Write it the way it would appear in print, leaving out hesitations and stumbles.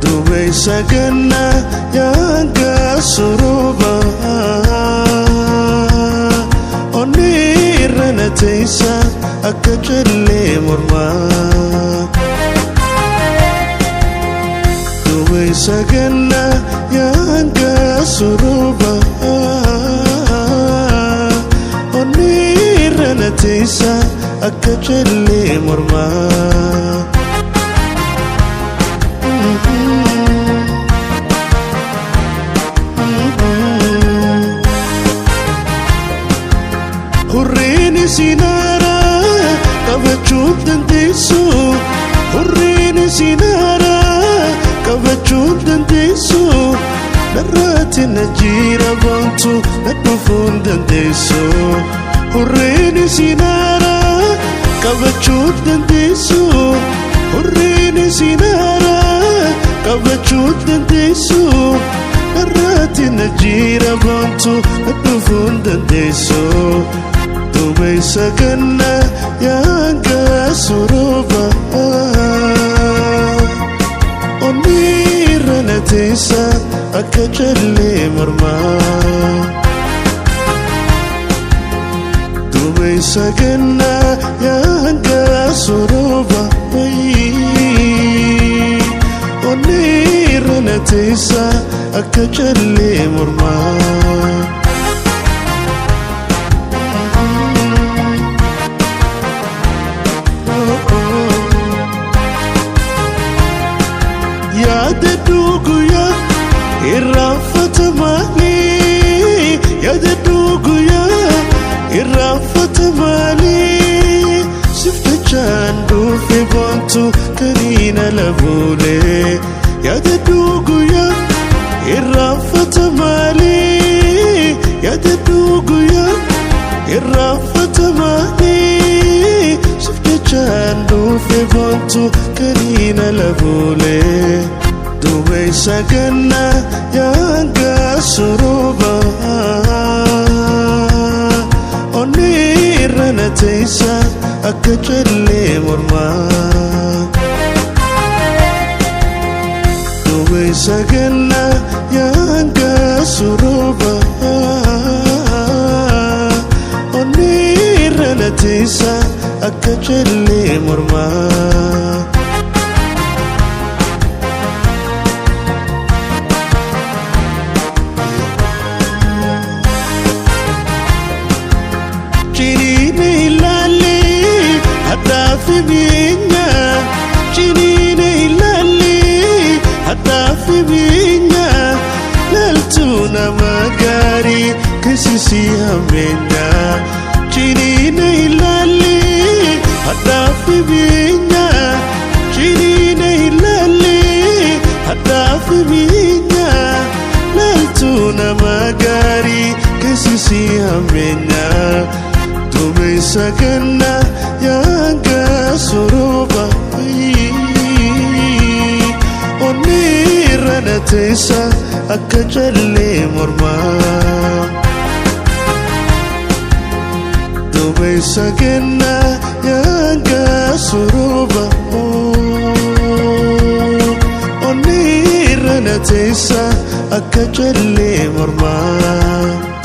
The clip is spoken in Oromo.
Dubeessa gannaa yaanga surubaa onni irra na teessa akka callee mormaa. Dubeessa gannaa yaanga surubaa onni irra na teessa akka callee mormaa. Hurriin sinaara qabachuu dandeessu, hurriin sinaara qabachuu dandeessu, narraatti na jira boontu na dhufuu dandeessu. Hurriin sinaara qabachuu dandeessu, hurriin sinaara qabachuu dandeessu, narraatti na jira boontu na dhufuu dandeessu. Dubeessa gannaa yaanga surubaa onni irra na teessa akka callee mormaa. Dubeessa gannaa yaanga surubaa onni irra na teessa akka callee mormaa. Yaada guyyaa irraanfata malee, yaada guyyaa irraanfata malee, siif jechaan dhufe boontu kaniina lafuulee. Yaada guyyaa irraanfata malee, yaada guyyaa irraanfata malee, siif jechaan dhufe boontu kaniina lafuulee. Dubeessa gannaa yaanga surubaa onni irra na teessa akka callee mormaa. Dubeessa gannaa yaanga surubaa onni irra na teessa akka callee mormaa. Ciniine ilaalee hadhaafi miinya, ciniine ilaalee hadhaafi miinya, laaltuu nama gaarii keessisii hammeenya. Ciniine ilaalee hadhaafi miinya, ciniine ilaalee hadhaafi miinya, laaltuu nama gaarii keessisii hammeenya. Dubeessa gannaa yaanga surubaa onni irra na teessa akka callee mormaa. Dubeessa gannaa yaanga surubaa onni irra na teessa akka callee mormaa.